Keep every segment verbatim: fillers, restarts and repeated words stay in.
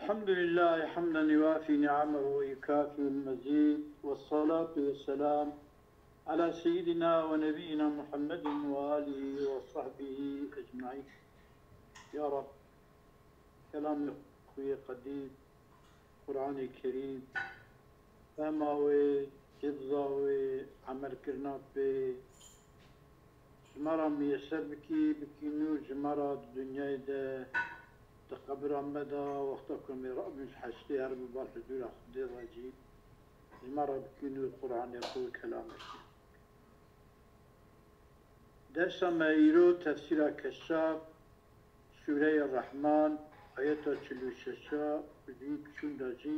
الحمد لله حمدا يوافي نعمه ويكافئ المزيد، والصلاة والسلام على سيدنا ونبينا محمد وآله وصحبه أجمعين. يا رب، kelamê xwe yê qedîm, Qur'anê Kerîm, fehma wê, hifza wê, emelkirina pê, ji me re miyeser bikî, bikî nûr ji me re di dinyayê de, di qebira me de, wexta ku em ê rabin ji heştê herin bi bar huzûra Xwedê re jî, ji me re bikî nûr Qur'anê xwe û kelamê xwe. Dersa me îro tefsîra Keşşaf, Sûreyê Rehman, ayeta çil û şeş a û di wî biçûn de jî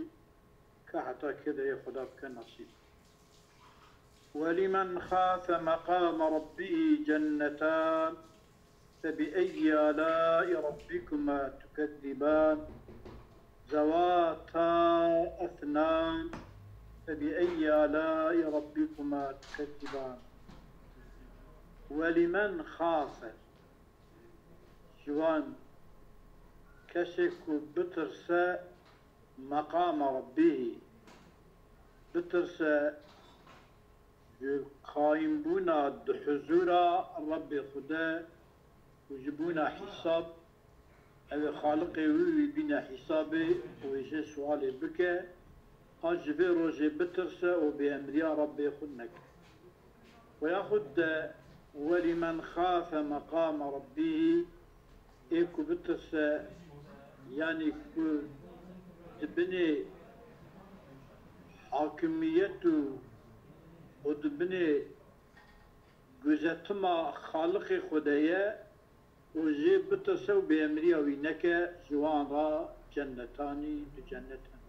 ka heta kê de yê Xweda bike nasîb. ولمن خاف مقام ربه جنتان، فبأي آلاء ربكما تكذبان؟ ذواتا أفنان، فبأي آلاء ربكما تكذبان؟ ولمن خاف، ji wan kesê ku bitirse, meqama Rabbihî, bitirse ji qayîmbûna di huzûra Rabbê xwe de û ji bûna hîsab, ew ê Xaliqê wî wî bîne hîsabê û wê jê sualê bike, a ji vê rojê bitirse û bêemriya Rabbê xwe neke. Û yaxud de, "Welîmen xafe meqame Rabbîhî", ê ku bitirse, yanî ku di binê hakimiyet û, û di binê guzetima Xaliqê xwe de ye, û jê bitirse û bêemriya wî neke, ji wan re cennetanî, du cennet hene.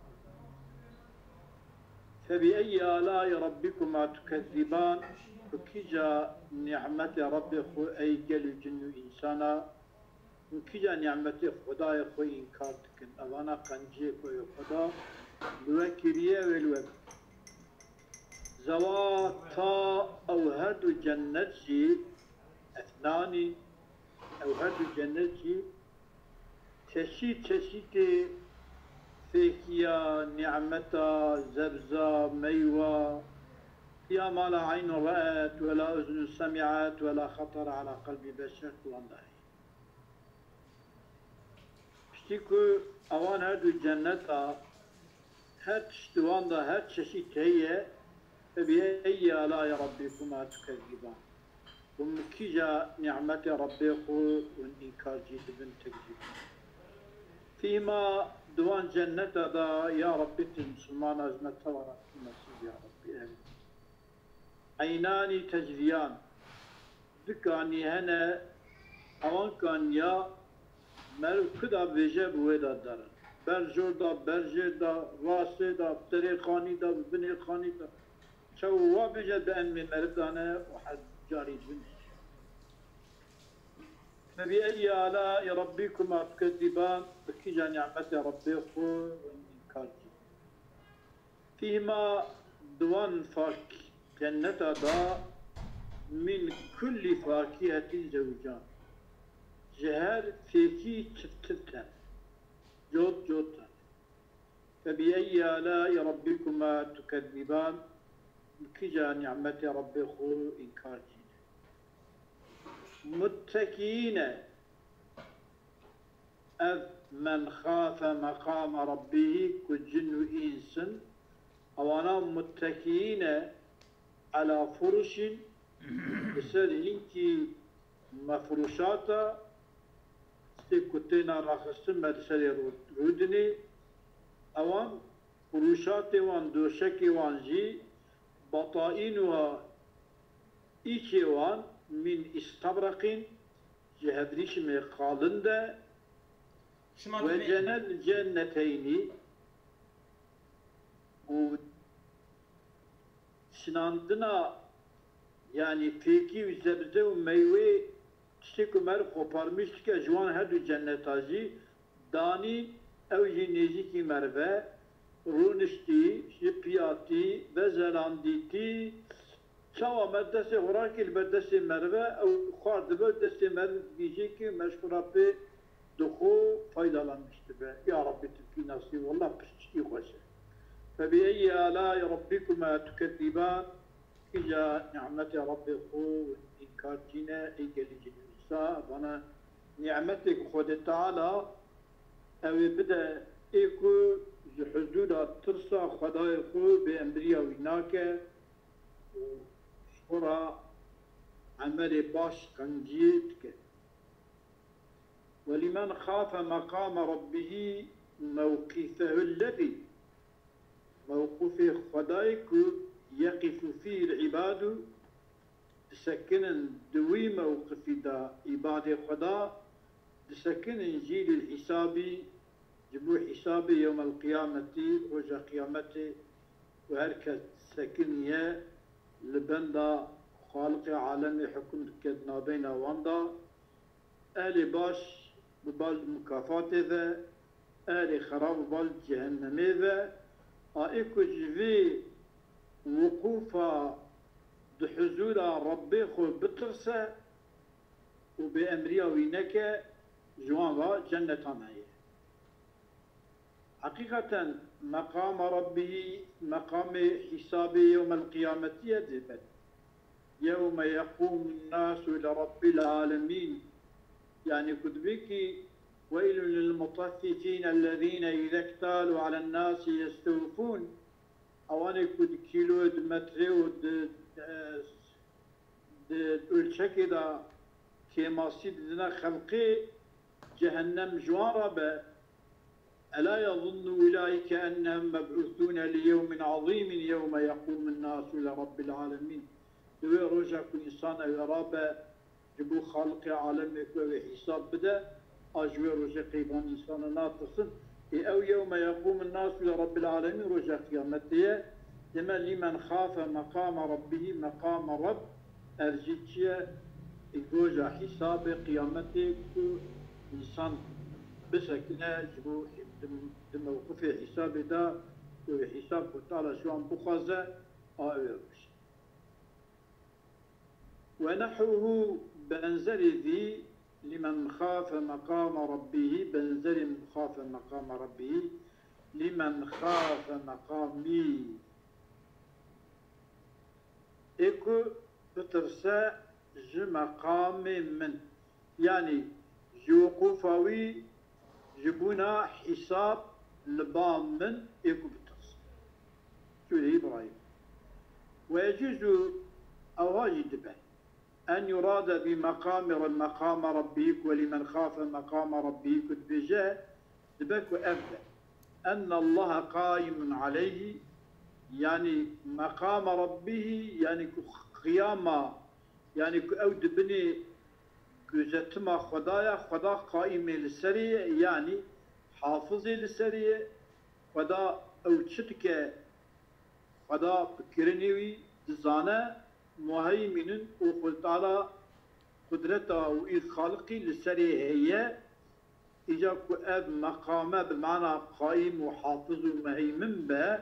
Febi eyyi alai rabbikuma tukezzîban, bi kîja nîmetê Rebbê xwe ey gel û cin û însana, hûn kîja nîmetê Xwedayê xwe înkar dikin? Evana qenciyê ku ê Xweda li we kiriye, wê li we bike. Zewata, ew her du cennet jî, efnanî, ew her du cennet jî çeşît çeşîtê fêkiya, nîmeta, zebza, meywa, fiha ma la eynun re'et we la uzunun semi'et we la xetara ala qelbî beşer, di wan de heye. Piştî ku ewan her du cenneta, her tişt di wan de her çeşît heye, febi eyyi alai rabbikuma tukezzîban. Hûn bi kîja nîmetê Rebbê xwe hûn înkarcî dibin, tekzîb dikin? Fîhima, di wan cenneta de, ya Rebbî, tu misilmana ji me tewa re bikî nesîb, ya Rebbî, emîn. Eynanî tecrîyan, du kanî hene, ewan kaniya meriv ku da bêje bi wê de derin. Ber jor da, ber jêr da, rastê da, bi derê xanî da, bi binê xanî da. Çawa wa bêje bi enmê meriv da ne û her carî dibin. Febi eyyi alai rabbikuma tukezzîban, bi kîja nîmetê Rebbê xwe hûn înkar dikî? Fîhima, di wan fak-, cenneta da, min kullî fakîhetin zewcan. Ji her fêkî çift çift hene. Cot cot hene. Febi eyyi alai rabbikuma tukezzîban, bi kîja nîmetê Rebbê xwe înkar dikî? Muttekîne, ev men xafe meqame Rebbîhî ku cin û îns in, ewana muttekîne ala furuşin, li ser hînkî mefrûşata, tiştê ku têna raxistin me li serê rû-, rûdinê, ewan furûşatê wan, doşekê wan jî, batainuha, îçê wan, min îstebraqîn, ji hevrîşimê qalin de, Şima ve dimê- cenel cenneteynî, û şinandina, yanî fêkî û zebze û meywê, tiştê ku meriv xwe parmîş dike, ji wan her du cenneta jî danî, ew jî nêzîkî meriv e, rûniştî, ji piyatî, vezelandîtî, çawa meriv destê xwe rakî li ber destê meriv e, ew xwar dibe, destê meriv digihîjê kê, meriv ji xwe re pê dixwe, faydalanmîş dibe. Ya Rebbî, tu bikî nasî Wallah piçkî xweş e. Febi eyyi alâi rabbikuma tukezzîban? Kîja nîmetê Rabbê xwe hûn înkar kîne, ey gelî cin û însa? Vana nîmetê ku Xwedê Teala ew ê bide ê ku ji huzûra tirsa Xwedayê xwe bêemriya wî nake û ji xwe re emelê baş qenciyê dike. Ve limen xafe meqame rabbihî mewqîfehûllezî, mewqifê Xwedayê ku yeqîfu fîhîl îbadu, disekinin di wî mewqifî de îbadê Xweda, disekinin jî lil hîsabî, ji bo hîsabê yewmel qiyametî, roja qiyametê, û her kes sekiniye li benda Xaliqê alemê hukm dike di navbeyna wan de. Ehlê baş bi bal mukafatê ve, ehlê xerab bi bal cehennemê ve. A ê ku ji vê wiqûfa di huzûra Rebbê xwe bitirse û bêemriya wî neke, ji wan ve cennetan heye. Heqîqeten meqama Rabbihî, meqamê hîsabê yewmel qiyametiye dê be. Yewme yeqûmun nasu li Rabbil alemîn. Yanî ku dibê kî weylun lil mutaffifîn ellezîne îze ktâlu alen nasi yestewfûn. Ewanê ku di kîlo, di metre û di, e, di ölçekê de kêmasî didine xelqê, cehennem ji wan re be. Ela yezunnu ulaîke ennehum meb'ûsûne li yewmin azîmin yewme yeqûmun nasu li Rabbil alemîn. Di wê roja ku însan ew ê rabe ji bo Xaliqê alemê ku ew ê hîsab bide, a ji wê rojê qeyban însan natirsin. Ê ew yewme yeqûmun nasu li Rabbil alemîn roja qiyametê ye. Deme lîmen xafe meqama rabbihî, meqama Reb, ev jî çi ye? Ê roja hîsabê qiyametê ku însan bisekine ji bo di, di mewqifê hîsabê de, ku hîsab ku Teala ji wan bixwaze, a ew ê roj. Ve nehwuhu, benzerî vî, limen xafe meqama rabbihî, benzerî xafe meqama rabbihî, limen xafe meqamî. Ê ku bitirse ji meqamê min, yanî ji wiqûfa wî, ji bûna hîsab li ba min ê ku bitirse. Sûreyê Îbrahîm. Ve yecûzu, ewha jî dibe. En yurade bi meqamê re-, meqama rabbî ku, limen xafe meqama rabbî ku dibêje, dibe ku ev be. Enne Allahe qaimun aleyhi, yanî meqama rabbihî, yanî ku qiyama, yanî ku ew di binê gözetima Xweda ye, Xweda qaîmê li serê ye, yanî hafizê li serê ye. Xweda ew çi dike, Xweda bi kirinê wî dizane, muheymînin û Xwedê Teala qudreta wî xaliqî li serê heye. Îca ku ev meqame bi mana qaîm û hafiz û muheymin be,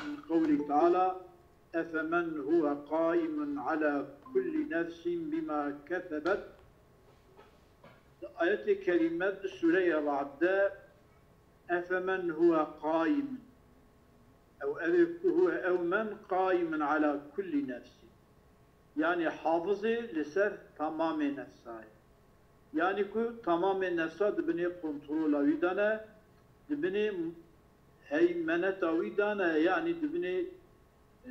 min qewlî Teala, efemen huwe qaimun ala kulli nefsin bima kesebet. Di ayetê kerîme di sûreyê Ra'd de, efemen huwe qaimun. Ew, ev ê ku huwe ew men qaimun ala kulli nefsin. Yanî hafizê li ser tamamê nefsa ye. Yanî ku tamamê nefsa di binê kontrola wî de ne, di binê heymeneta wî de ne, yanî di binê, e,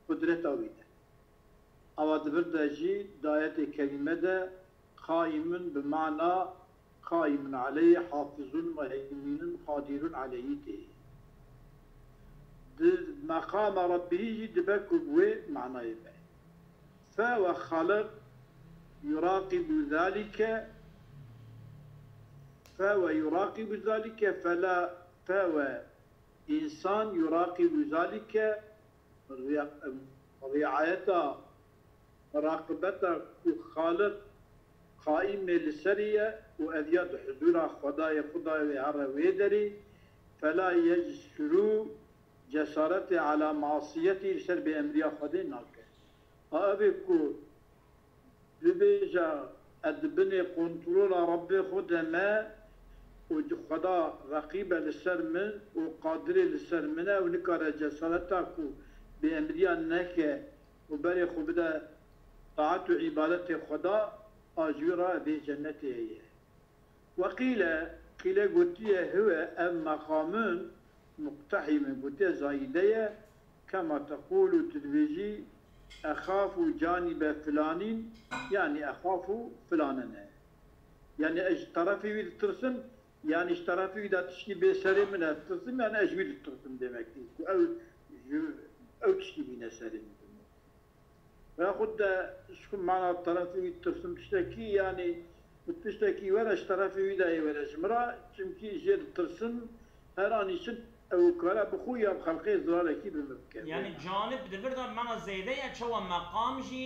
qudreta wî de. Ava di vir de jî di ayetê kerîme de qaimun bi mana qaimun aleyhi, hafizun, muheyminun, qadirun aleyhi tê. Di meqama Rabbihî jî dibe ku bi wê manayê be. Fe ve xaliq yuraqibu zalike, fe ve yuraqibu zalike, fela, fe ve însan yuraqibu zalike, ria-, riayeta, miraqibeta ku Xaliq qaîmê li serî ye û ev ya di huzûra Xwedayê, Xwedayê wê here wê derê, fela yecsurû, cesaretê ala masiyetî, li ser bêemriya Xwedê nake. A ev ê ku bibêje, ez di binê kontrola Rebbê xwe de me, û Xweda reqîb e li ser min û qadirê li ser min e û nikare cesareta ku bêemriya neke û berê xwe bide taet û îbadetê Xweda, a ji wî re vê cennetê heye. Weqîle, qîle gotiye, hiwe, ev meqamin muqtehimin, gotiye zayîde ye, kema teqûlû, tu dibêjî, exafu canîbe filanîn, yanî exafu filanen e. Yanî ez ji terefê wî ditirsim, yanî ji terefê wî de tişkî bê serê min e, ditirsim, yanî ez ji wî ditirsim demekî. Ku ew, ji, ew tişkî bîne serê min. Veyahut de ji ku mana terefê wî ditirsim tiştekî, yanî bi tiştekî were ji terefê wî de yê were ji min re, çimkî jê ditirsim, her anî çi ew kare bi xwe ya bi xelqê zirarekî bi min bike. Yanî canib di vir de mana zêde ye, çawa meqam jî,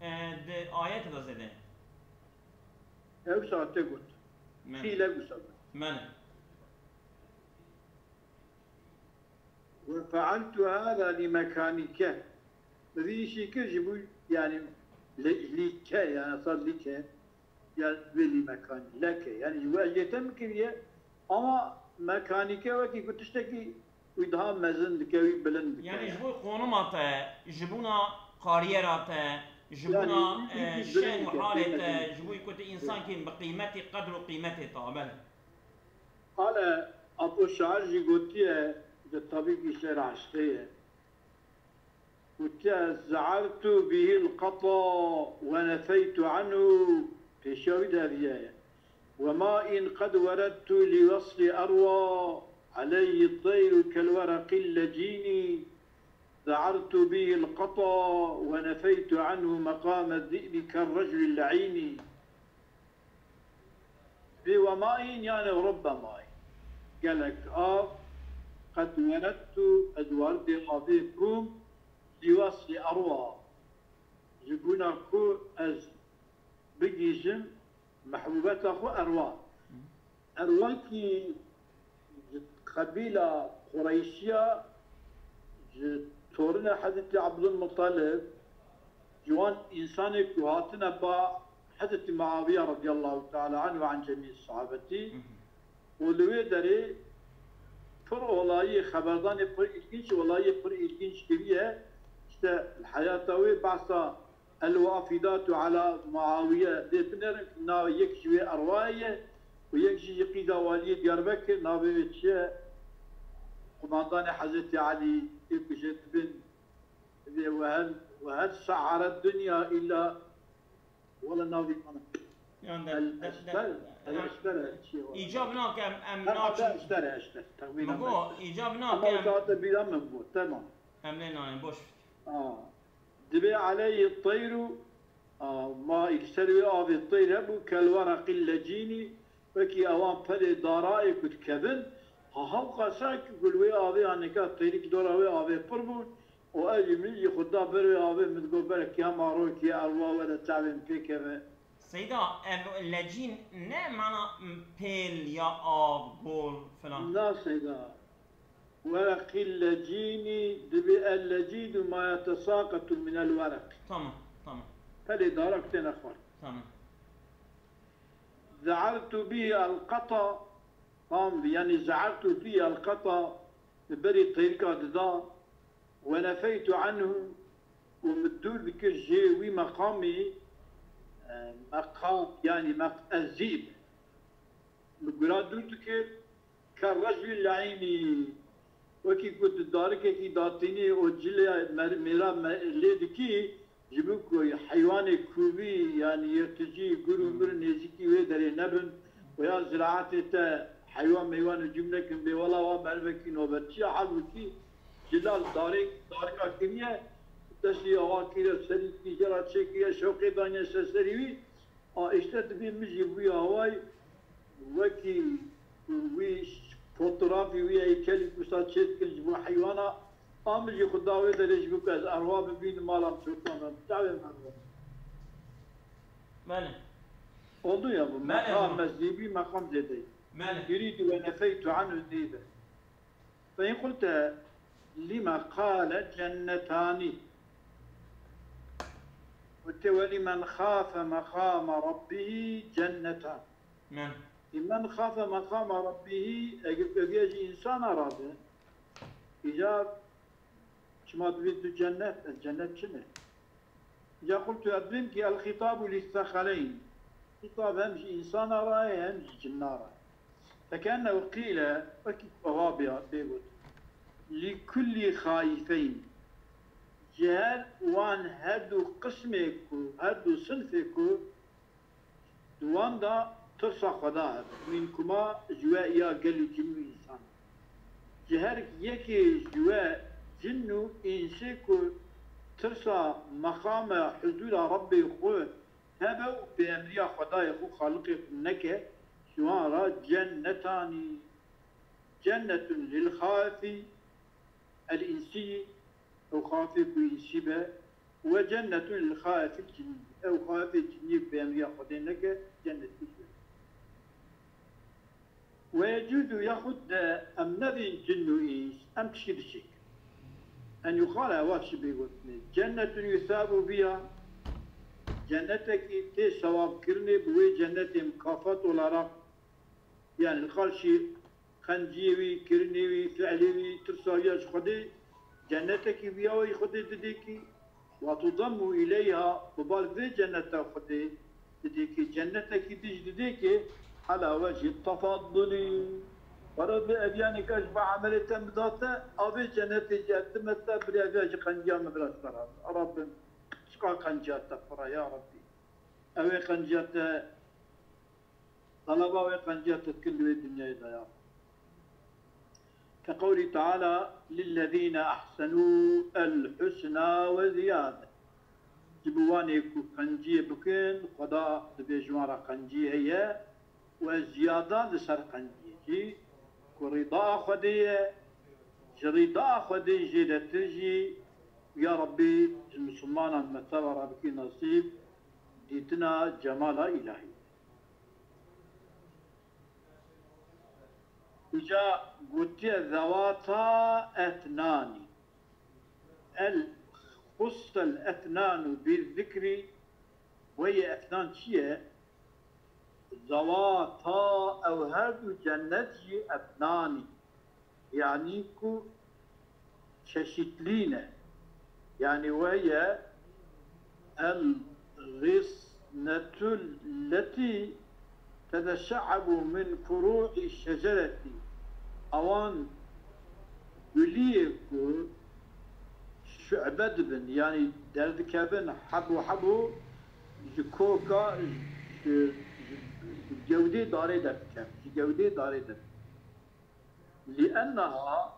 e, di ayetê de zêde ye. Ew saete got. Men. Xîle wisa got. Men. Ve fealtu hâzâ li mekânike. Min vî îşî kir ji bo, yanî, li-, lîke, yanî, esas lîke, ya vê li mekanî, leke. Yanî, ji bo ez lê te min kiriye, ama mekanîke wekî ku tiştekî wî daha mezin dike, wî bilind dike. Yanî, ji bo qonuma te, ji bona kariyera te, ji Yanî, bona, wî, wî, e, wî şen bilind û dike, halê te, qîmetê ji bo ku tu însankî bi qîmetê, qedr û qîmetê te, belê. Qale Apo şair jî gotiye, di tabîkî şêra eşqê ye. Gotiye, ze'ertu bihil qeta ve nefeytu anhu, pêşiya wî de ev ye. Ve ma'in qed werettu li weslî erwa, aleyhi teyru kel wereqil lecînî, ze'ertu bihil qeta ve nefeytu anhu meqame zi'bi kel reclil le'înî. Bi wemaîn, yani rubbemaîn. Gelek av, qed werettu, ez wardê avê bûm, li weslî erwa. Ji bona ku ez bigihîjim mehbûbeta xwe erwa. Erwa kî ji qebîla Qureyşiya, ji torine Hezretî Abdulmutalib, ji wan însanê ku hatine ba Hezretî Muawiye radiyallahu teala anhu ve an cemî sahabetî, Hı hı. û li wê derê pir olayê xeberdanê pir îlginç, olayê pir îlginç kiriye. İşte li heyata wê behsa El-Wafidatu ala Muawiye dê binerin, navê yek ji wê erwayê ye û yek jî ji qîza waliyê Diyarbekir, navê wê çi ye? Qumandanê Hezretî Elî, ê ku jê dibin, divê we her, we her se'aret dunya illa, wele navê min. Yan de, de, de, El-Eşber, El-Eşber e, çi ye wele? Îcab nake em, em Her halde naçin. Eşber e, Eşber. Texmînen Min got, belki. Îcab nake Ama em. Zaten bîra min bû, tamam. Em lê nayên, boş. Aa. Divê aleyhi teyru, a, ma î li ser wê avê teyr hebû, kel wereqil lecînî, wekî ewan pelê darayê ku dikevin, ha hewqasa ku li wê avê ya nika teyrîk dora wê avê pir bûn, û ev jî min jî xwe da ber wê avê, min digot, belkî hema rokê erwa were çavên pê keve. Seyda, ev lecîn ne mana pêl ya av, gol filan? Na Seyda. Wereqî lecînî, divê el lecîdu ma yetesaqetu minel wereq. Tamam, tamam. Pelê darak têne xwar. Tamam. Ze'ertu bî el qeta, tamam, yanî ze'ertu fî el qeta, li berî teyrika dida, ve nefeytu anhu, û min dûr dikir ji wî meqamî, e, meqam, yanî meq-, ez zîb. Min gura dûr dikir, Kerrejlî le'înî, wekî ku tu darikekî datînî û cilê mer-, mêra me-, lê dikî, ji bo ku heywanê kûvî, yanî yirticî, gur û mir nêzîkî wê derê nebin û ya ziraetê te heywan meywan û cûm nekin, bê wela wa merivekî nobetçî ya, halbûkî cila li darê, darika kiriye, destê ya wa kiriye serî, kî jê re çêkiriye, şewqê daniye ser serî wî, A, îşte dibê min jî bûye away, wekî wî fotografî wî heykelî wisa çêdikin ji bo heywana, a min jî xwe da wê derê ji bo ku ez erwa bibînim, mala min çokan me, çavê min erwa. Belê. Oldu ya bu. Belê, meqam tamam. Mezîbî, meqam zêdeyî. Belê. Yurîdu ve nefeytu anhu zîbe. فإن قلت لم قال جنتان، قلت ولمن خاف مقام ربه جنتان. Men. Limen xafe meqama rabbihî, eger eviya ji însana re be, îcar çima dibê du cennet, ez cennet çi ne? Îcar qultu, ez dibêm ki el xitabu lî sexeleyn. Xîtab hem ji însana re ye, hem ji cinna re. Fekennehu qîle, wekî ku eva bê, bê got. Lî kullî xaîfeyn. Ji her wan her du qismê ku, her du sinfê ku, di wan de tirsa Xweda hebe. Mînkuma ji we ya gelî cin û însan. Ji her yekê ji we cin û însê ku tirsa meqame huzûra Rebbê xwe hebe û pêemriya Xwedayê xwe, Xaliqê xwe neke, ji wan re cennetanî. Cennetun lil xaifî el însî, ew xaifê ku însî be, we cennetun lil xaifil cinnî, ew xaifê cinnî pêemriya Xwedê neke, cennetî be. Ve yecûzu, yaxud de em nevên cin û îns, em tiştî diçêkin. En yuqale, ewa tiştî bê gotinê. Cennetun yusabu biha, cennetekî tê sewabkirinê bi wê cennetê mukafat olarak, yani li xal şî qenciyê wî, kirinê wî, fiilê wî, tirsa wî ya ji Xwedê, cennetekî wî ya wê Xwedê didê kî, ve tudemmu ileyha, bi bal vê cenneta Xwedê didê kî, cennetekî dî jî didê kî, hela we jî tefadulî. Were vê eviyanê ka ji bo emelê te min da te, a vê cennetê jî ez dime te, birê eviya jî qenciya min bira ji te re. Rabbim, çiqa qenciya te pir e, ya Rabbî. Ew ê qenciya te, talaba wê qenciya te dikin di wê dinyayê de, ya Rabbî. Ke qewlî Teala, lillezîne ehsenû el husna ve ziyade. Ji bo wanê ku qenciyê bikin, Xweda dibê ji wan re qenciyê heye û ez ziyada li ser qenciyê jî ku rîdaa Xwedê ye, ji rîdaa Xwedê jêdetir jî, ya Rabbî, ji misilmanan me teva re bikî nasîb dîtina cemala îlahî. Îca gotiye zewata etnanî. El xussel etnanu bi zikrî, weyê etnan çi ye? Zewata, ew her du cennet jî etnanî. Yanî ku çeşitlî ne. Yanî we ye el xîsnetul letî teteşe'ebu min furu'i şeceretî. Ewan guliyê ku şu'be dibin, yanî derdikevin hebû hebû ji koka, ji, ji, ji gewdê darê derdikevin, ji gewdê darê derdikevin. Li'enneha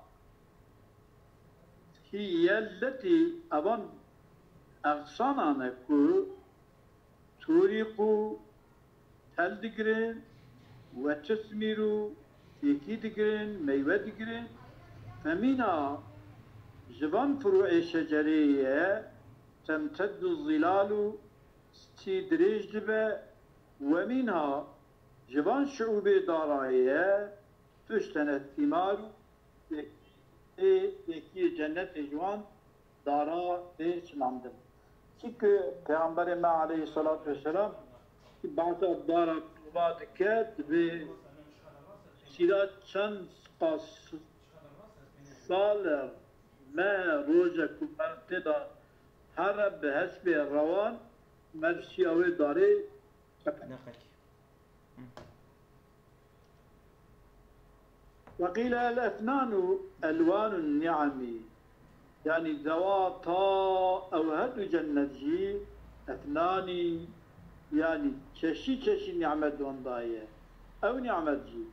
hiye letî, evan exsanan e ku tûrîqû, tel digirin, we tusmîrû, fêkî digirin, meywe digirin. Femîna, ji van furu'ê şecerê ye, temteddu zîlalû, stî dirêj dibe, we mînha, ji van şi'ûbê darayê ye, tuştene thîmarû, fêkiyê, fêkiyê cennetê ji wan dara tê çilandin. Çi ku Peyxemberê me aleyhisselatu vesselam ki behsa dara Tuba dike, dibê sîra çend spas sal e, meh e, roj e ku meriv tê de here bi hespê rewan, meriv şiya wê darê tepe. Neqekî. Ve qîle el efnanu elwanun ni'emî. Yanî zewata ew her du cennet jî efnanî, yanî çeşî çeşî ni'met wan daye. Ew ni'met jî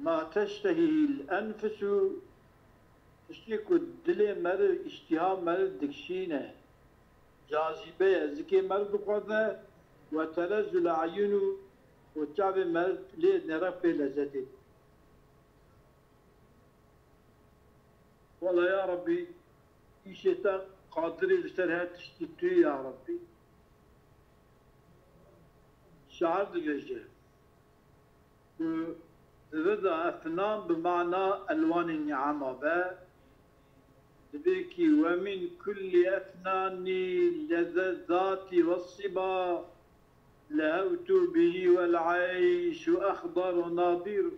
ma teştehîl enfusu, tiştê ku dilê meriv, îştîha meriv dikişîne, cazîbe ye, zikê meriv dixwaze, we telezzul e'yunû û çavê meriv lê nêre pê lezzetê. Wela ya Rabbî, îşê te qadirê li ser her tiştî tu yî ya Rabbî. Şair dibêje ku di vir de efnan bi mana elwanê ni'ema be, dibê kî we min kullî efnanî lezezatî ve siba. لهوت به والعيش أخضر ناضر.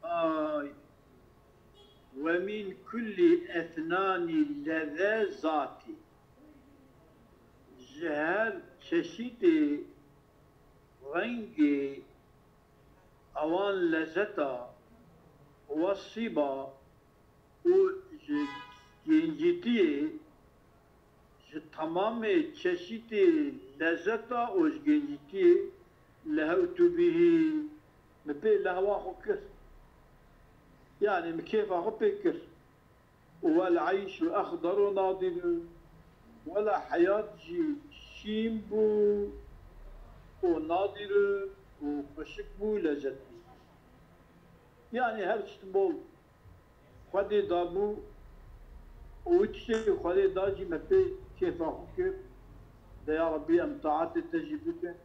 Ay. Ve min kulli efnani lezezati. Ji her çeşitê rengê ewan lezeta, wesîba û ji gencîtiyê, ji temamê çeşitê lezeta û ji gencîtiyê lehewtu bihî, min pê lehwa xwe kir. Yanî min kêfa xwe pê kir. Wel eyşu exderu nadiru. Wela heyat jî şîn bû û nadiru û xweşik bû, lezet bû. Yanî her tişt bol Xwedê dabû û wî tiştê Xwedê da jî me pê kêfa xwe kir. De ya Rebbî em taetê te jî bikin.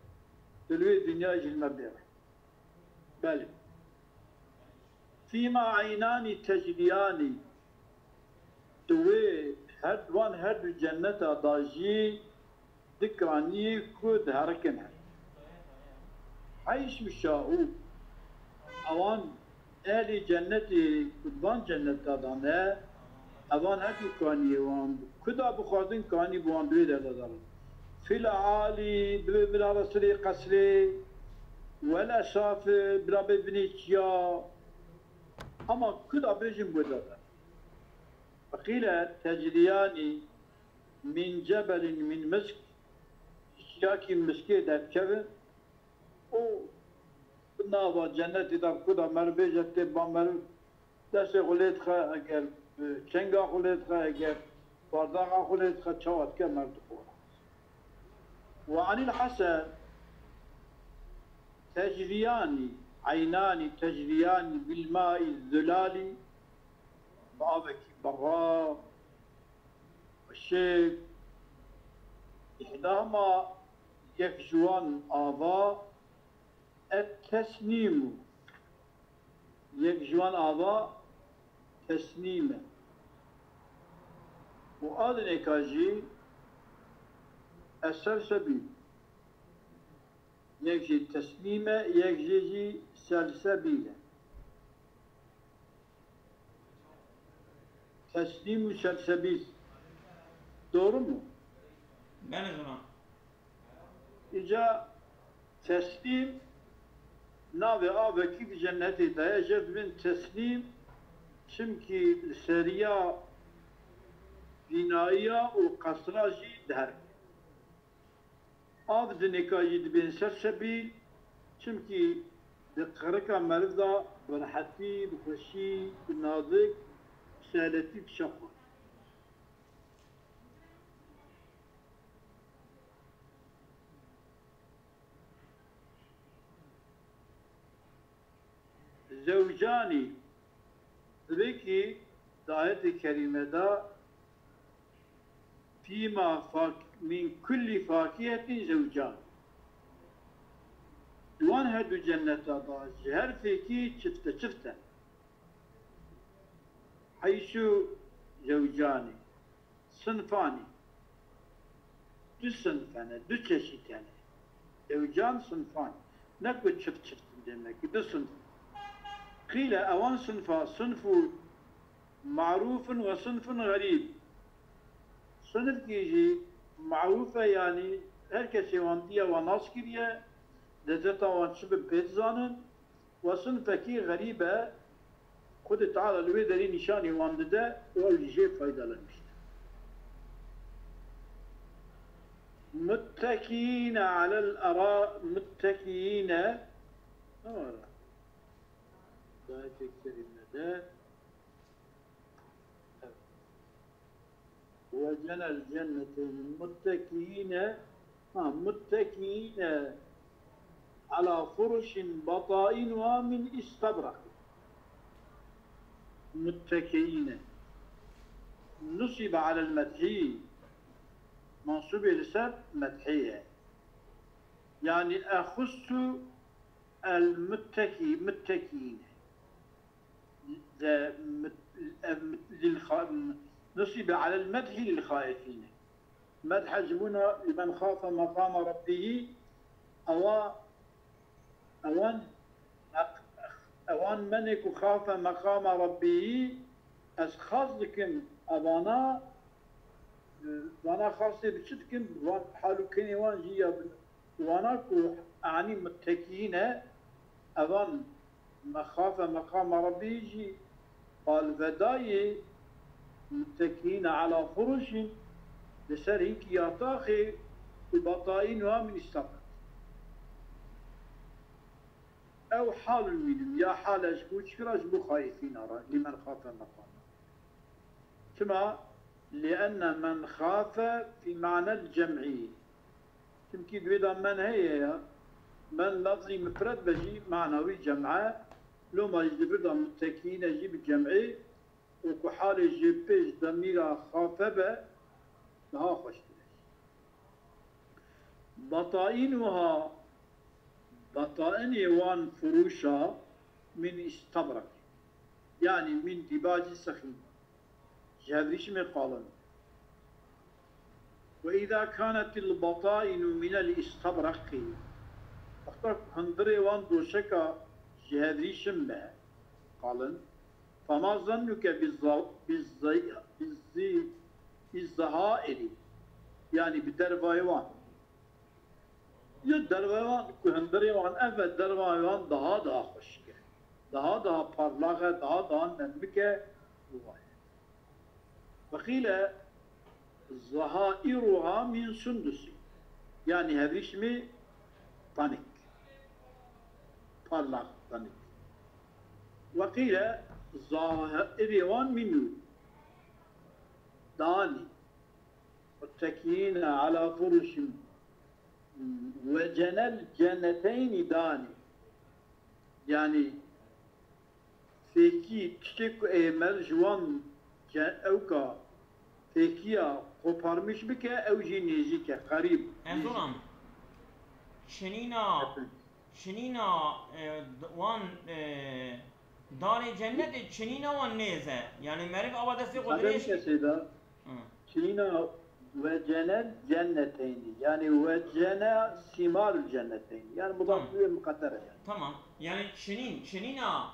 Tu li wê dinyayê jî li me bêre. Belê. Fîma eynanî tecrîyanî, di wê her, wan her du cenneta da jî du kaniyê ku diherikin herin. Heyş û şahû, ewan ehlê cennetê ku di van cenneta da ne, evan her du kaniyê wan ku da bixwazin kanî bi wan di wê derda da bin. Fil alî, di wê bila re serê qesrê, wel esafi, bila bê binê çiya, Ama ku da bêjin wê de be. Feqîle tecrîyanî min cebelin min misk, ji çiyakî miskê derkevin û nava cennetê de ku da meriv bêje tê ba meriv destê xwe lê dixe, eger, e, çenga xwe lê dixe, eger bardaxa xwe lê dixe, çawa dike meriv dixwara. Ve anil hesen tecrîyanî, eynanî tecrîyanî bil maî zilâlî, bi avekî berra, xweşik, îhdahma yek ji wan ava et tesnîmû. Yek ji wan ava tesnîm e. Û a dinêka jî ez sersebîl. Yek jî tesnîm e, yek jê jî sersebîl e. Tesnîm û sersebîl. Doğru mu? Belê, zana. Îca teslîm navê avekî di cennetê de ye. Jê dibên teslîm, çimkî li seriya bînayiya û qesra jî diherin. Av dinêka jî dibên sersebîl, çimkî di qirika meriv de bi rehetî, bi xweşî, bi nazik, bi seheletî dişe xwe. Zewcanî, divê kî di ayetê kerîme de fîma fak-, min kullî fakîhetîn zewcan. Di wan her du cenneta de ji her fêkî çifte çift e. Heyşû zewcanî. Sinfanî. Du sinf hene, du çeşît hene. Zewcan sinfanî. Ne ku çift çift in, demek ki du sinf. Qîle ewan sinfa, sinfu marûfin ve sinfun xerîb. Sinfkî jî marûf e, yanî her kesê wan diye, wan nas kiriye, lezeta wan çi bin pê dizanin. Ve sinfekî xerîb e, Xwedê Teala li wê derê nîşanî wan dide û ew jî jê faydelenmiş dibin. Muttekîne alel era-, muttekîne, ne var? Ayetê kerîme de. Ve cenel cennete muttekîne, ha, muttekîne ala furuşin batainuha min istabraq. Muttekîne. Nusibe alel methî. Mansubê li ser methî ye. Yani exussu el muttekî, muttekîne. De mit-, em-, lil xa-, nusibe alel medhi lil xaifîne. Medhe ji bona li men xafe meqama Rabbihî, Ewa, ewan, ewan menê ku xafe meqama Rabbî, ez xas dikim evana, vana xasê bi çi dikim, van hal û kenê wan jî ya bi wana ku, anî muttekîne, evan mexafe meqama Rabbî jî palvedayê, muttekîne ala furuşin, li ser hînkî yataxê û batainuha min îstabrak. Ew halun mînum, ya hale ji bo çi re, ji bo xaîfîna re, lîmen xafe meqama. Çima? Lienne men xafe fî manel cem'î. Çimkî di wê de men heye ya. Men lafzî mifred be jî mana wî cem e. Loma jî di vir de muttekîne jî bi cem'ê û ku halê jê pêş demîra xafe be, daha xweştir e. Batainuha, batainê wan furûşa min îstabrak. Yanî min dîbacî sexîn. Ji hevrîşimê qalin. Ve îza kanetil batainu minel îstabraqî. Wexta ku hundirê wan doşeka ji hevrîşim be, qalin. Fema zannuke bizza-, bizzi-, bizzi-, bizzahairi. Yanî bi dervayê wan. Ya derve wan ku hundirê wan ev e, dervayê wan daha daha xweşik e. Daha daha parlax e, daha daha nemik e. Ve qîle zahairuha min sundusî. Yanî hevrîşmê tanik. Parlax tanik. Ve qîle zahirê wan min nûr. Danî. Muttekîne ala furuşin ve cenel cenneteynî danî. Yanî fêkî tiştê ku ê mer ji wan ce-, ewka fêkiya koparmiş bike, ew jî nêzîk e, qerîb. Erzulam, çinîna, çinîna, e, d-, wan, e, darê cennetê çinîna wan nêz e. Yanî meriv ava destê xwe dirêj. Kesê de. Hı. Çinîna ve cenel cenneteynî. Yanî ve cene sîmarul cenneteynî. Yanî bu da Tamam. Suye muqeddere yani. Tamam. Yanî çinîn, çinîna,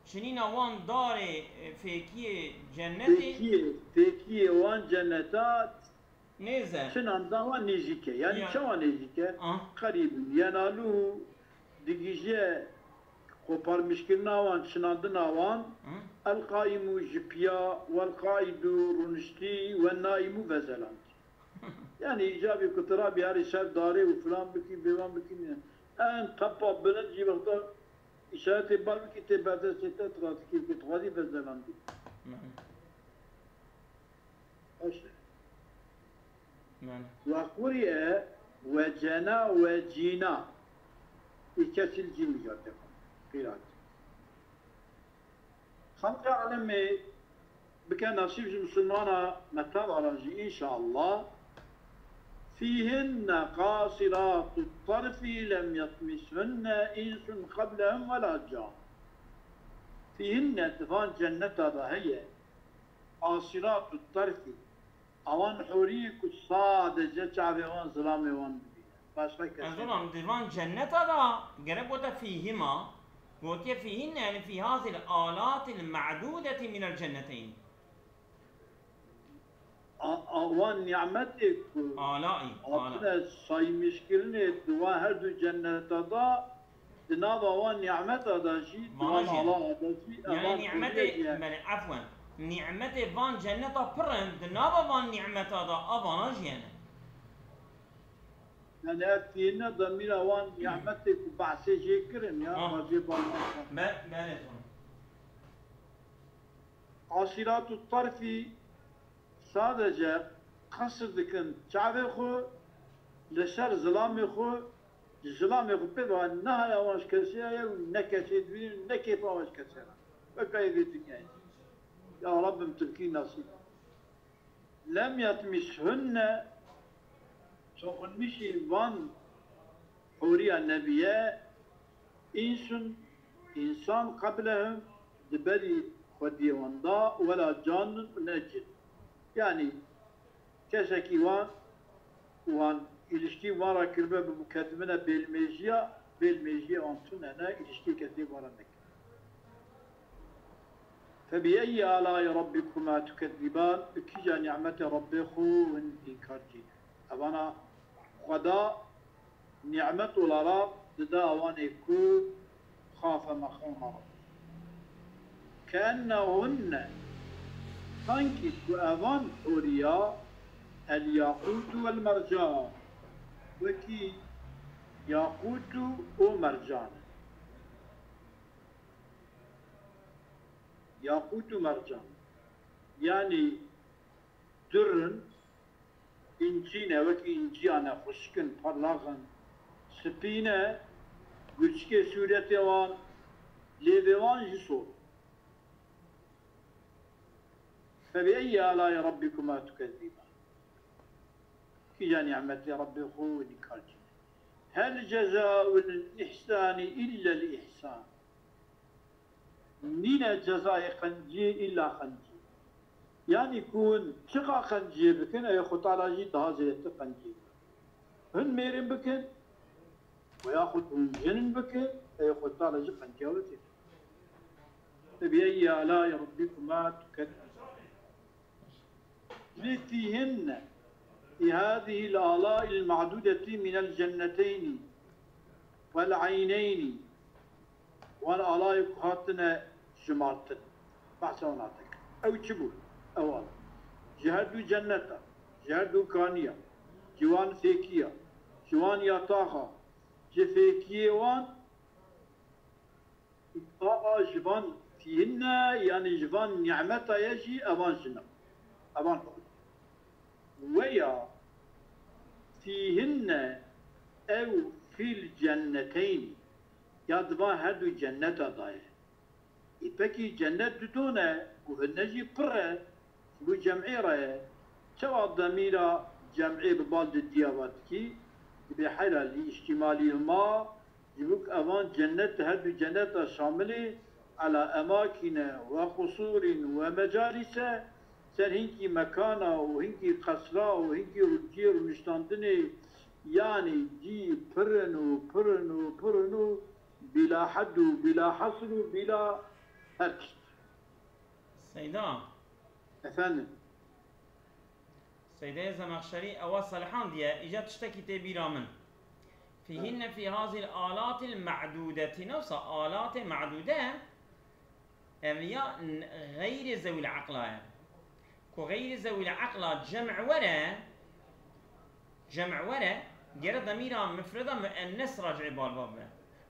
çinîna wan darê, e, fêkiyê cennetê Fêkiyê, fêkiyê wan cenneta nêz e. Çinan da wan nêzîk e. Yanî Ya. Çawa nêzîk e? Ah. Qerîb in. Yenalu digije koparmişkirina wan, çinandina wan, Hı. El qaimu ji piya, wel qaidu rûniştî, wen naimu vezelandî. Yani îcabî ku tu rabî herî ser darê û filan bikî, vêwan bikî ne. En tepa bilind jî wexta îşaretê bar bikî tê berdestê te, tu radikî ku tu xwedî vezelandî. Hı. Baş e. Bele. Ve quriye ve cena ve cîna. Bi kesril cîm jî tê xwendin. Qîrat. Xelqê alemê bike nesîb ji misilmana me teva re jî înşallah. Fîhinne qasiratu tarfî lem yetmishunne însun qeblehum ve la can. Fîhinne, di van cenneta de heye. Qasiratu tarfî. Awan hûrî ku sadece çavê wan zilamê wan dibîne. Başqa kes Ez ne. Olam di van cenneta da gerek gote fîhima, gotiye fîhinne, yani fî hazil alatil ma'dudeti minel cenneteyn. A, a, wan nimetê ku Alai, ala. Hatine saymişkirinê di wan her du cenneta da, di nava wan nimeta da jî, di Vana wan jî. Ala da jî, Yani evan nimete, hûrî ye. Bele, efwen. Nimetê van cenneta pir in, di nava van nimeta da, a vana jî hene. Yani ev tîne demîra wan nimetê ku behsê jê kirin ya, Ha. Bacê balmasa. Be, bele, tamam. Asîratu tarfî sadece qesir dikin çavê xwe, li ser zilamê xwe, ji zilamê xwe pê ve nehaya wan ji kesê ye û ne kesê dibînin, ne kêfa wan ji kesê re. Weka yê vê dinyayê. Ya Rabbim, tu bikî nasîb. Lem yetmishunne, soxunmişî van hûriya nebiye, însun, însan qeblehum, di berî xwediyê wan da, wela canun û ne cin. Yanî kesekî wan, wan îlişkî wan re kiribe bi ketibine bêlmêjiya, bêlmêjiyê wan tune ne, îlişkî kesê wan re nekir. فَبِأَيِّ آلَاءِ رَبِّكُمَا تُكَذِّبَانِ, bi kîja nîmetê Rebbê xwe hûn înkar dikî? Evana Xweda nîmet olarak dide ewanê ku خَافَ مَقَامَ رَبِّهِ. كَأَنَّهُنَّ, sankî ku evan hûriya, الْيَاقُوتُ وَالْمَرْجَانُ, wekî yaqût û mercan in. Yaqût û mercan. Yanî dur in, încî ne, wekî încîyan e, xwişk in, parlax in, spî ne, guçikê sûretê wan, lêvê wan jî sor. فَبِأَيِّ آلَاءِ رَبِّكُمَا تُكَذِّبَانِ. Kîja nîmetê Rebbê xwe hûn înkar dikî? هَلْ جَزَاءُ الْإِحْسَانِ إِلَّا الْإِحْسَانُ. Nîne cezayê qenciyê îlla qencî. Yanî ku hûn çiqa qenciyê bikin, ey Xwe Teala jî daha zêdetir qenciyê bikin. Hûn mêrin bikin, û yaxud hûn jinin bikin, ey Xwe Teala jî qenciya we tê. فَبِأَيِّ آلَاءِ رَبِّكُمَا تُكَذِّبَانِ. Lê فِيهِنَّ, أي هذه الآلاء المعدودة من الجنتين والعينين, wan alayê ku hatine jimartin, behsa wan hate kirin. Ew çi bû? Ew ala. Ji her du cenneta, ji her du kaniya, ji wan fêkiya, ji wan yataxa, ji fêkiyê wan, Aa, ji van fîhinne, yanî ji van nîmeta ye jî evan jin in. Evan hûr in. Weya fîhinne ew fîl cenneteyn, ya di van her du cenneta de ye. Ê pekî cennet du don e, guhine jî pir e, ji bo cem'ê re ye. Çawa demîra cem'ê bi bal didiya va dikî? Dibê heyra lî îştîmalî hima, ji bo ku evan cennet, her du cenneta şamilê, ala emakîne we qusûrîn we mecalîse, ser hinkî mekana û hinkî qesra û hinkî ciyê rûniştandinê, yanî cî pir in û pir in û pir in û bîla hed û bîla hesr û bîla her tişt. Seyda. Efendim? Seydeyê Zemexşerî ewa selihandiye, îca tiştekî tê bîra min. Fîhinne fî hazîl alatil me'dûdetî. Ne wisa alatê me'dûde, ev ya n-, xeyrê zewîl eqla ye. Ku xeyrê zewîl eqla cem' were, cem' were, gere demîra mifreda muennes racî balva bibe.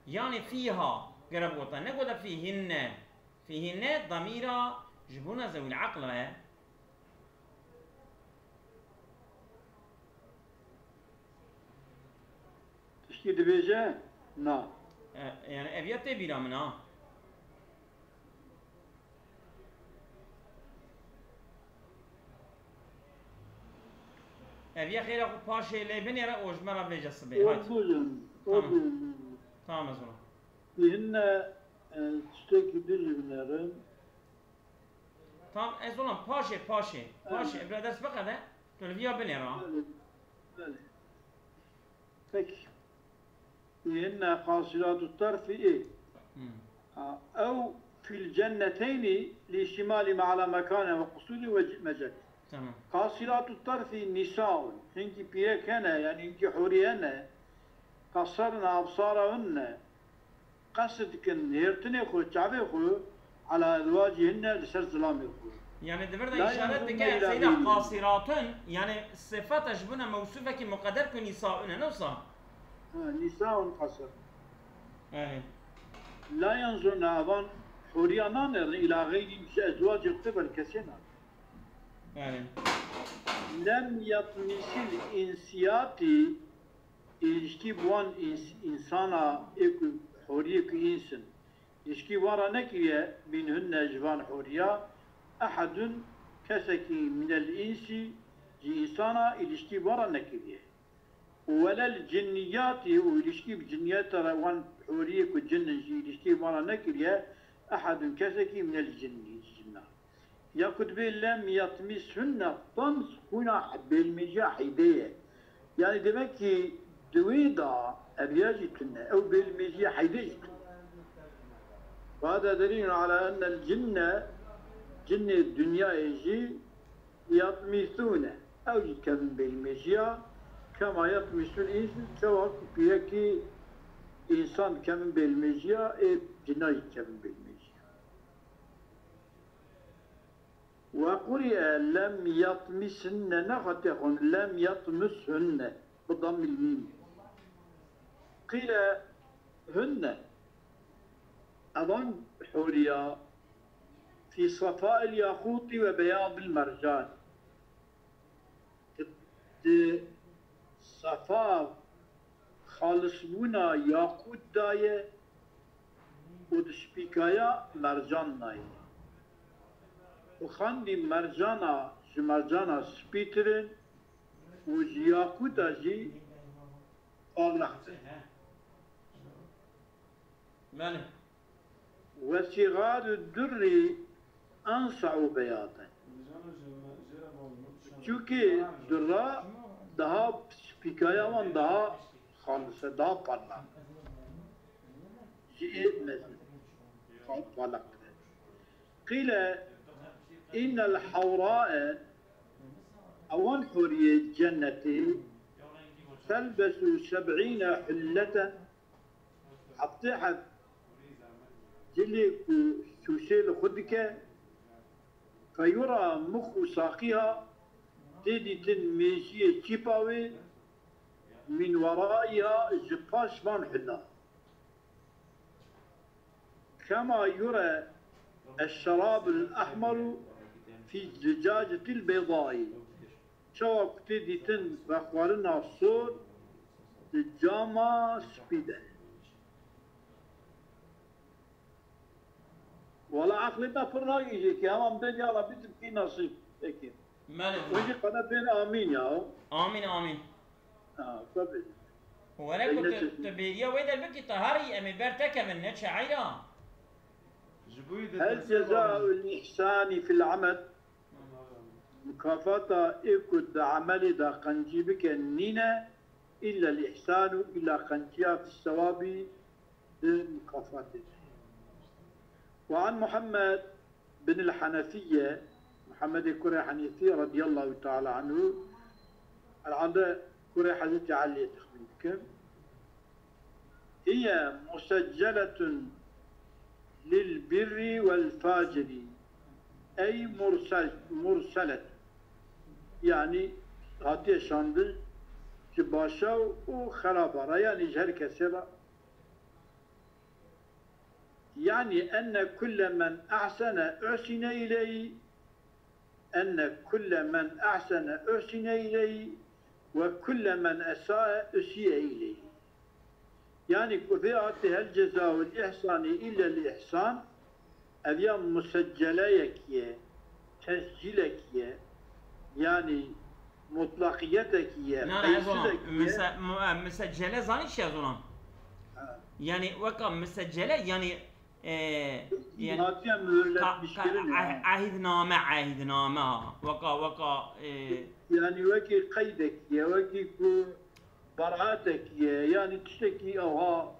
Yanî fîha gere bigota, negote fîhinne. Fîhinne demîra ji bona zewîl eqla ye. Tiştî dibêje? Na. E, yani ev ya tê bîra min ha. Ev ya xêra xwe paşê lê binêre û ji me re vêce sibê. Haydi. Oldu canım. Tamam. Oldu canım. Tamam, ez ona. Fîhinne, e, tiştekî din jî binêrin. Tamam, ez olam paşê, paşê, paşê. Aynen. Ebra ders biqede, tu li viya binêre. Belê, belê. Peki. Fîhinne qasiratu terfi ê. Hmm. Ha, ew fîl cenneteyni li îştîmalî me ala mekane ve qusûrî ve c-, meced. Tamam. Qasiratu terfi nîsaun. Hinkî pîrek hene, yani hinkî hûrî hene. Qesirne ebsarahunne. Qesd dikin hêrtinê xwe, çavê xwe, ala ezwacihînne, li ser zilamê xwe. Yani di vir de îşaret dike, Seyda, qasiratun, yani sifata ji bona mewsufekî muqeder ku nîsaun e, ne wisa? Ha, nîsaun qasir. Erê. La yenzurne, evan hûriya nanêrin, îla xeyrî ji ezwacê xwe ber kesê nanêrin. Erê. Lem yatmisil insiyati, îlişkî bi wan îns-, însana ê ku hûriyê ku îns in, îlişkî wan re nekiriye, mînhunne ji van hûriya, ehedun, kesekî, minel însî, ji însana îlişkî wan re nekiriye. Welel cinniyatî û îlişkî bi cinniyeta re wan hûriyê ku cin in jî îlişkî wan re nekiriye, ehedun, kesekî, minel cinnî, ji cinna. Ya ku dibê lem yatmishunne tams, hûna bêlmêjiya hîdê ye. Yani demek ki di wê de ev ya jî tune, ew bêlmêjiya heydê jî tune. Ve hada delîlun ala ennel cinne, cinnê dinyayê jî yatmîsûne. Ew jî dikevin bêlmêjiya, kema yatmîsûn îns, çawa ku pîrekî însan dikevin bêlmêjiya, ê cinna jî dikevin bêlmêjiya. Ve quri'e lem yatmishinne, nexwatiye xwin, lem yatmishunne, bi dammil mîm. Qîle hunne, evan huriya, fî sefail yaxûtî ve beyadil mercan. Di, di sefa xalisbûna yaqût de ye û di spîkaya mercan de ye. Û xandî mercana ji mercana spîtir in û ji yaqûta jî parlaqtir. Belê. Ve sîgadu durrî ensa'u beyaden. Çunkî dura daha spîkaya wan daha xalis e, daha parlaq. Ji ê mezin parlaqtir e. Qîle innel hewrae, ewan huriyê cennetê, telbesu seb'îne hulleten, heftê heb cilê ku sûsê li xwe dike, feyura muxu saqiha, tê dîtin mêjiyê çîpa wê, min weraiha, ji paş van hilla. Kema yure eşşerabul ahmeru fî zucacetil beydaî. Çawa ku tê dîtin vexwarina sor di cama spî de. Wala aqlê me pir nagihîje ki, hema em bên ya Rabbî tu bikî nasîb. Peki. Belê. Wê jî qede bên amîn ya. Amîn, amîn. Ha, tabii. Were ku tu, tu bêriya wê de bikî, tu herî em ê ber te kevin, ne çi eyra. Ji bo wî de Hel cezaul ihsani fil amel. Mukafata ê ku di emelê de qencî bike nîne, illa l ihsanu, illa qenciya fi sewabî di mukafatê de. Ve an Muhammed bin el Henefiyye, Muhammedê kurê Henefî radiyallahu teala anhu, herhalde kurê Hezretî Eliyê texmîn dikim. Hiye musecceletun lil birri vel faciri. Ey mursel, murselet. Yani hatiye şandin ji başa û xeraba re, yani ji her kesê re. Yani enne kulle men ehsene uhsine ileyhi, enne kulle men ehsene uhsine ileyhi ve kulle men esae usiye ileyhi. Yani ku vê hatî hel cezaul ihsani illa l ihsan, ev ya musecceleyek ye, tescîlek ye, yani mutlaqiyetek ye, Na, na, ez olam. qeysizek ye. Muse-, mu-, e, museccele zanî çi ez olam? Ha. Yani weka museccele, yani, e, yani Hatiye mühürletmiş ka-, ka-, kirin ya. eh-, ehdname, ehdname ha. Weka, weka, e, Yani wekî qeydek ye, wekî ku beratek ye, yani tiştekî ew ha.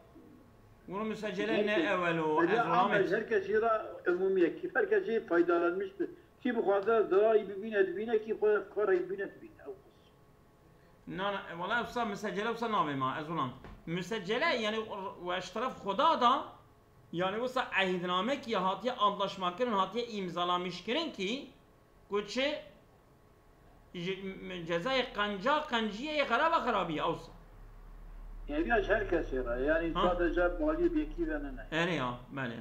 Bunu museccele ne ewel o, Belli ez ama rahmet. Her kesî ra umumiyekî, her kesî faydalanmıştır. Kî bixwaze zirarî bibîne dibîne, kî xwe karayî bibîne dibîne. Ew qas. Na, na, wala wisa museccele wisa navê ma, ez olam. Museccele, yani, we ji teref Xuda da, yani, wisa ehdname ki hatiye antlaşma kirin, hatiye imzalamiş kirin ki, ku çi, ji, m-, cezayê qenca, qenciyê, xeraba, xerabî, ewsa. Yani, ya ji her kesê re, yani, Ha. sadece maliyê yekî ve ne, ne. Erê ya, belê.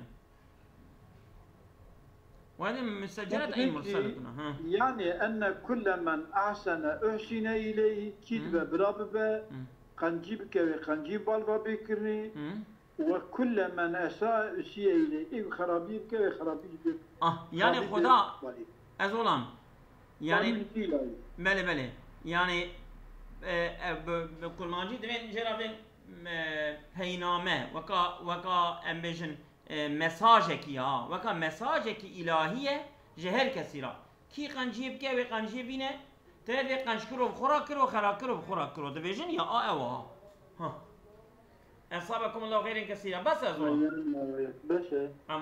Wene museccele Wekî ey murseletuna, ha. Yani, enne kulle men ahsene uhsine ileyhi, kî Hı. dibe bira bibe, Hı. qencî bike wê qencî bal ve bê kirinê, Hı. we kulle men esa usiye ileyhi, ê xerabî bike wê xerabî jî bê. Ah, yani xerabî Xuda, bê balî. Ez olam. Yani, Qanûn îlahî. Belê, belê. Yani, e, e, bi, bi kurmancî divên jê re vên, e, peyname, weka, weka em bêjin, e, mesajekî ya, weka mesajekî îlahî ye ji her kesî re. Kî qenciyê bike, wê qenciyê bîne, Te dê qenc kiro bi xwe re kiro, xera kiro bi xwe re kiro. Dibêjin ya a ew ha. Ha. Esabekum Allahu xeyren kesîra. Bes ez wan. Beşe.